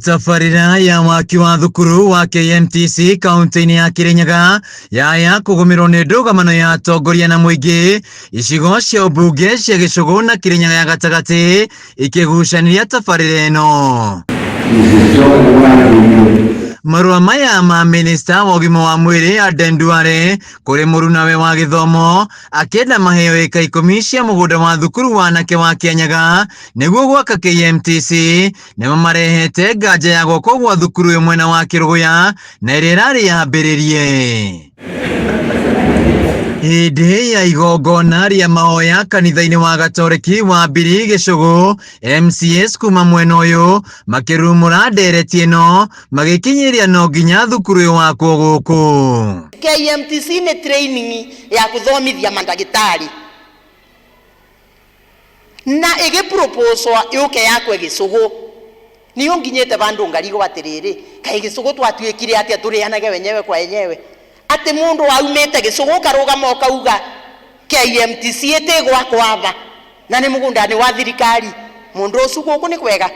Tabarĩra ya waki wa thukuru wa KMTC kaunti-inĩ ya Kirinyaga yaya kũgũmĩrwo nĩ ndũgamano ya atongoria na mũingĩ icigo cia ũmbunge cia Gĩcũgũ na Kirinyaga ya gatagatĩ ikĩgucanĩria tabarĩra ĩno. Marũa maya ma minista wa ũgima wa mwĩrĩ Aden Duale kũrĩ mũrunawe wa gĩthomo akĩenda maheo ĩka 10 cia mũgũnda wa thukuru wa anake wa Kĩanyaga nĩguo gwaka KMTC nĩmo marehete nganja ya gwakwo gwa thukuru ĩyo mwena wa Kĩrũgũya na ĩrĩa ĩrarĩ yambĩrĩrie. Hĩndĩ ya igongona rĩa mahoya kanitha-inĩ wa Gatoreki wa Mbiri Gĩcũgũ, MCAs kuma mwena ũyũ makĩrumũra ndereti ĩno magĩkinyĩria no nginya thukuru ũyũ wakwo gũkũ. KMTC nĩ training ya kũthomithia mandagĩtarĩ na ĩgĩproposwa yũke yakwe Gĩcũgũ niyo nginyĩte vandũ ngarigwo atĩrĩrĩ, kaĩ Gĩcũgũ twatuĩkire atĩa tũrĩanage wenyewe kwa wenyewe, atĩ mũndũ aumĩte Gĩcũgũ ũkarũgama ũkauga KMTC ĩtĩgwakwa ava na nĩ mũgũnda-inĩ wa thirikari, mũndũ ũcio gũkũ nĩ kwega.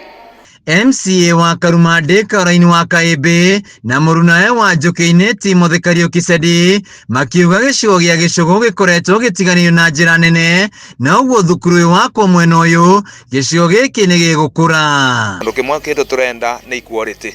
MCA wa Karumandĩ Caroline wa Kaĩmbĩ na mũrunawe wa Njũkĩ-inĩ Timothy Kariũki Sedi makiuga gĩcigo gĩa Gĩcũgũ gĩkoretwo gĩtiganĩirio na njĩra nene na ũguo thukuru ũyũ wakwo mwena ũyũ gĩcigo gĩkĩ nĩ gĩgũkũra. Kĩndũ kĩmwe kĩndũ tũrenda nĩ equality.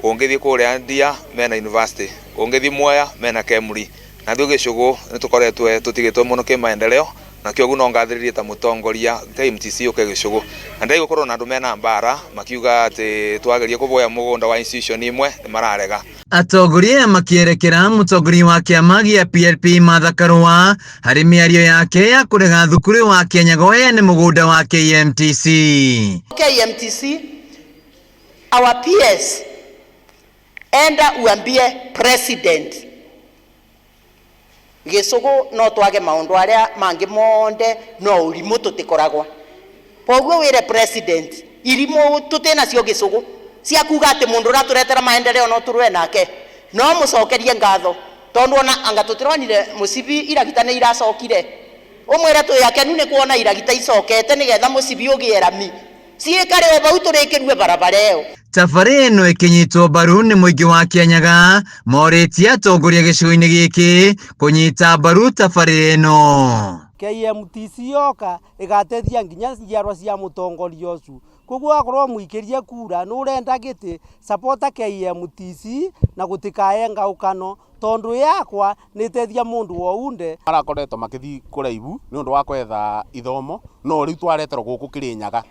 Ũngĩthiĩ kũrĩa Ndia mena university, ũngĩthiĩ Mwea mena KEMRI, na ithuĩ Gĩcũgũ nĩ tũkoretwo tũtigĩtwo mũno kĩmaendeleo, na kĩoguo no ngathĩrĩrie ta mũtongoria KMTC yũke Gĩcũgũ. Na ndĩraigua kũrĩ ona andũ mena mbara makiuga atĩ twageria kũboya mũgũnda wa institution imwe nĩ mararega. Atongoria aya makĩerekera mũtongoria wa kĩama gĩa PLP Martha Karũa harĩ mĩario yake ya kũrega thukuru wa Kĩanyaga ũheane mũgũnda wa KMTC. KMTC, our PS, enda uambie president Gĩcũgũ no twage maũndũ arĩa mangĩ monde no ũrimũ tũtikoragwa, koguo wĩre president irimũ tũtĩnacio Gĩcũgũ cia kuga atĩ mũndũ ũratũretera maendeleo no tũrũe nake, no mũcokerie ngatho tondũ ona anga tũtironire mũcibi iragita nĩ iracokire, ũmwĩre twĩ akenu nĩ kuona iragita icokete nĩgetha mũcibi ũgĩe rami ciĩkare o vau tũrĩkĩrue barabara ĩyo. Tabarĩra ĩno ĩkĩnyitwo mbaru nĩ mũingĩ wa Kĩanyaga morĩtie atongoria gĩcigo-inĩ gĩkĩ kũnyita mbaru tabarĩra ĩno. KMTC yoka ĩgateithia nginya njiarwa cia mũtongoria ũcio, koguo wakorwo mũikĩrie kura nĩ ũrenda gĩtĩ support KMTC na gũtikae ngaũkano tondũ yakwa nĩ ĩteithia mũndũ o unde. Marakoretwo makĩthiĩ kũraihu nĩ ũndũ wa kwetha ithomo, no rĩu twareterwo gũkũ Kĩrĩnyaga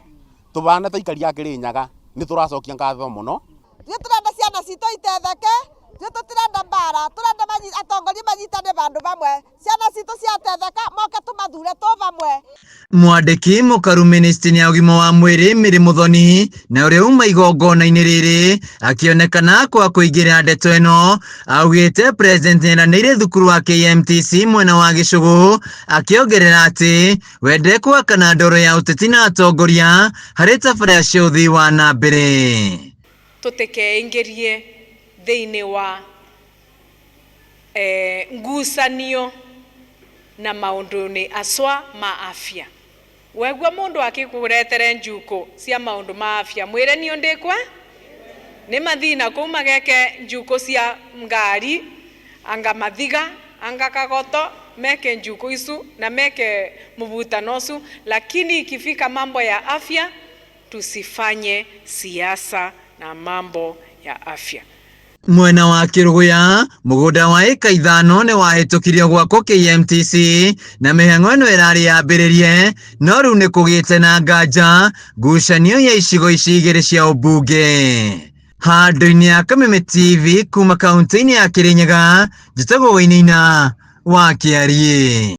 tũbana ta aikari a Kĩrĩnyaga nĩ tũracokia ngatho mũno. Ithuĩ tũrenda ciana citũ itetheke, ithuĩ tũtirenda mbara, tũrenda atongoria manyitane vandũ vamwe, ciana citũ ciatetheka moke tũmathure tũ vamwe. Mwandĩki mũkaru ministry ya ũgima wa mwĩrĩ Mary Muthoni na ũrĩa uma igongona-inĩ rĩrĩ akĩonekana kwa kũingĩrĩra ndeto ĩno augĩte president nĩeranĩire thukuru wa KMTC mwena wa Gĩcũgũ akĩongerera atĩ wende gwakana ndoro ya ũteti na atongoria harĩ tabarĩra cia ũthii wa na mbere. Tũtikeingĩrie thĩinĩ wa ngucanio na maũndũ-inĩ acwa ma afya. Wegua mũndũ akĩkũretere njuko cia maũndũ ma afya mwĩre niĩ ndĩkwa nĩ mathina kũu mageke njuko cia ngari anga mathiga anga kagoto meke njuko icu na meke mvutano ucu, lakini ikifika mambo ya afya tusifanye siasa na mambo ya afya. Mwena wa Kĩrũgũya mũgũnda wa ĩka 5 nĩ wahĩtũkirio gwakwo KMTC na mĩhang'o ĩno ĩrarĩ yambĩrĩrie no rĩu nĩ kũgĩte na nganja ngucanio ya icigo ici igĩrĩ cia ũmbunge. Handũ-inĩ ya Kameme TV kuma kaunti-inĩ ya Kĩrĩnyaga, njĩtagwo Wainaina wa Kĩariĩ.